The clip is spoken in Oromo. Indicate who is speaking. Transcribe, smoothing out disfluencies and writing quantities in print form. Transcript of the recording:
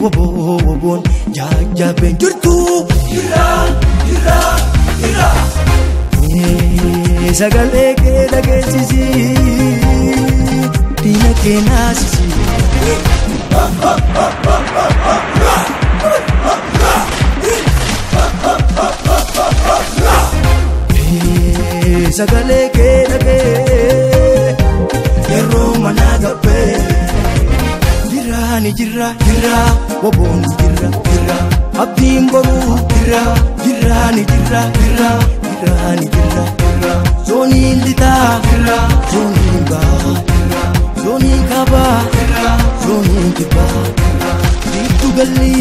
Speaker 1: Woboo woboon jajjabeen jirtu jira jira jira. Sagalee kee dhageessisi diina kee naasisi. Sagalee kee dhagee yeroo mana gabbee. Jiraani jira jira woboon jira jira abdiin boruu jira jiraani jira jira jiraani jira jira zooniin lixaa jira zooniin bahaa jira zooniin kaabaa jira zooniin kibbaa jira giddu galli.